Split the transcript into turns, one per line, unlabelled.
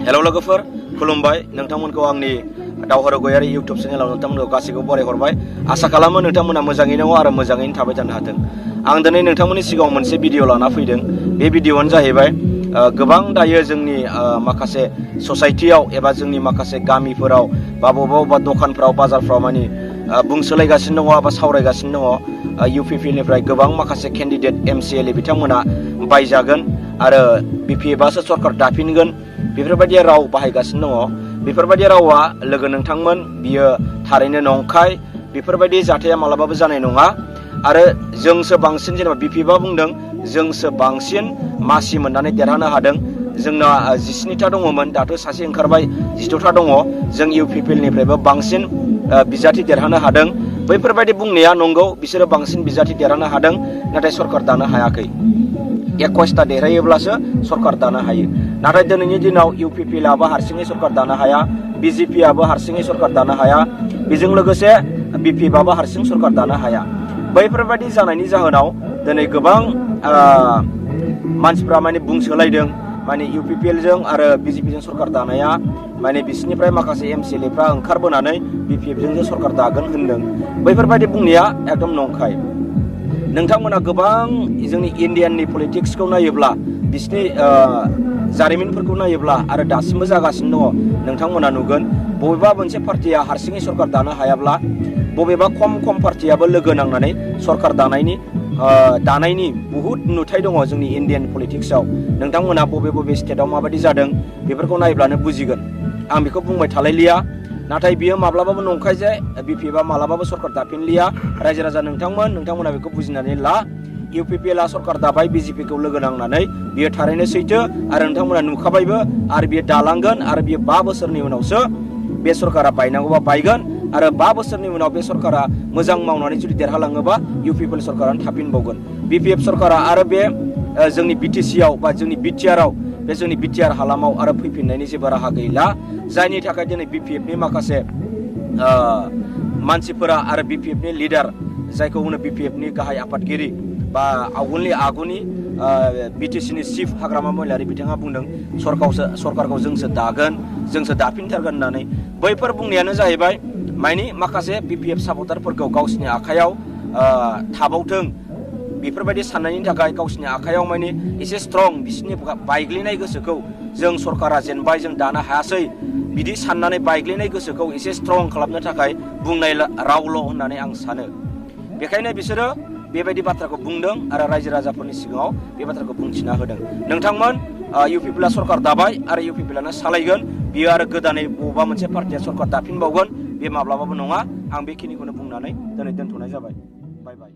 hello लोगोफोर खुलुमबाय नोंथांमोनखौ आंनि दावहारु गयारी इउट्यूब चेनेलाव नोंथांमोनखौ गासैखौबो बरायहरबाय आसा खालामो नोंथांमोना मोजाङैनो दङ आरो मोजाङैनो थाबाय थानो हाथों आं दिनै नोंथांमोननि सिगाङाव मोनसे भिडिअ लाना फैदों बे भिडिअआनो जाहैबाय गोबां दायो जोंनि माखासे ससाइटियाव एबा जोंनि माखासे गामिफोराव बा बबेबा दखानफ्राव बाजारफ्राव माने बुंसोलायगासिनो दङ बा सावरायगासिनो दङ इउपिपिनिफ्राय गोबां माखासे केन्डिडेट एमसिएलए बिथांमोना बायजागोन आरो बिपिएफआसो सरकार दाफिनगोन बेफोरबायदि राव बाहायगासिनो दङ बेफोरबायदि रावा लोगो नोंथांमोन बियो थारैनो नंखाय बेफोरबायदि जाथाया मालाबाबो जानाय नङा आरो जोंसो बांसिन जेनेबा बिपिएफआ बुंदों जोंसो बांसिन मासि मोननानै देरहानो हादों जोंना 17टा दङमोन दाथ' सासे ओंखारबाय 12टा दङ जों इउपिपिएलनिफ्रायबो बांसिन बिजाथि देरहानो हादों बैफोरबायदि बुंनाया नंगौ बिसोरो बांसिन बिजाथि देरहानो हादों नाथाय सरकार दानो हायाखै 21टा देरहायोब्लासो सरकार दानो हायो नाथाय दिनैनि दिनाव इउपिपिएलआबो हारसिङै सरकार दानो हाया बिजेपिआबो हारसिङै सरकार दानो हाया बेजों लोगोसे बिपिएफआबो हारसिं सरकार दानो हाया बैफोरबायदि जानायनि जाहोनाव दिनै गोबां मानसिफ्रा माने बुंसोलायदों माने इउपिपिएलजों आरो बिजेपिजों सरकार दानाया माने बिसोरनिफ्राय माखासे एमसिएलएफ्रा ओंखारबोनानै बिपिएफजों सरकार दागोन होनदों बैफोरबायदि बुंनाया एकदम नंखाय नोंथांमोना गोबां जोंनि इन्डियाननि पलिटिक्सखौ नायोब्ला बिसोरनि जारिमिनफोरखौ नायोब्ला आरो दासिमबो जागासिनो दङ नोंथांमोना नुगोन बबेबा मोनसे पार्टिया हारसिङै सरकार दानो हायाब्ला बबेबा खम पार्टियाबो लोगो नांनानै सरकार दानायनि बहुद नुथाय दङ जोंनि इन्डियान पलिटिक्सआव नोंथांमोना बबे स्टेटआव माबायदि जादों बेफोरखौ नायब्लानो बुजिगोन आं बेखौ बुंबाय थालायलिया नाथाय बियो माब्लाबाबो नंखाय जे बिपिएफआ मालाबाबो सरकार दाफिनलिया रायजो राजा नोंथांमोना बेखौ बुजिनानै ला इउपिपिएलआ सरकार दाबाय बिजेपिखौ लोगो नांनानै बियो थारैनो सैथो आरो नोंथांमोना नुखाबायबो आरो बियो दालांगोन आरो बियो 5 बोसोरनि उनावसो बे सरकारा बायनांगौबा बायगोन आरो 5 बोसोरनि उनाव बे सरकारा मोजां मावनानै जुदि देरहालाङोबा इउपिपिएल सरकारानो थाफिनबावगोन बिपिएफ सरकारा आरो बे जोंनि बिटिसिआव बा जोंनि बिटिआरआव बे जोंनि बिटिआर हालामाव आरो फैफिननायनि जेबो राहा गैला जायनि थाखाय दिनै बिपिएफनि माखासे मानसिफोरा आरो बिपिएफनि लिडार जायखौ होनो बिपिएफनि गाहाय आफादगिरि बा आगुनि बिटिसिनि चिफ हाग्रामा महिलारि बिथाङा बुंदों सरकारखौ जोंसो दागोन जोंसो दाफिनथारगोन होननानै बैफोर बुंनायानो जाहैबाय माने माखासे बिपिएफ सापर्टारफोरखौ गावसिनि आखायाव थाबावथों बेफोरबायदि साननायनि थाखाय गावसिनि आखायाव माने एसे स्ट्रं बिसोरनि बायग्लिनाय गोसोखौ जों सरकारा जेनबाय जों दानो हायासै बिदि साननानै बायग्लिनाय गोसोखौ एसे स्ट्रं खालामनो थाखाय बुंनाय रावल' होननानै आं सानो बेखायनो बिसोरो बेबायदि बाथ्राखौ बुंदों आरो रायजो राजाफोरनि सिगाङाव बे बाथ्राखौ बुंथिना होदों नोंथांमोन इउपिपिएलआ सरकार दाबाय आरो इउपिपिएलआनो सालायगोन बियो आरो गोदानै बबेबा मोनसे पार्टिया सरकार दाफिनबावगोन बे माब्लाबाबो नङा आं बेखिनिखौनो बुंनानै दिनै दोनथ'नाय जाबाय बाय बाय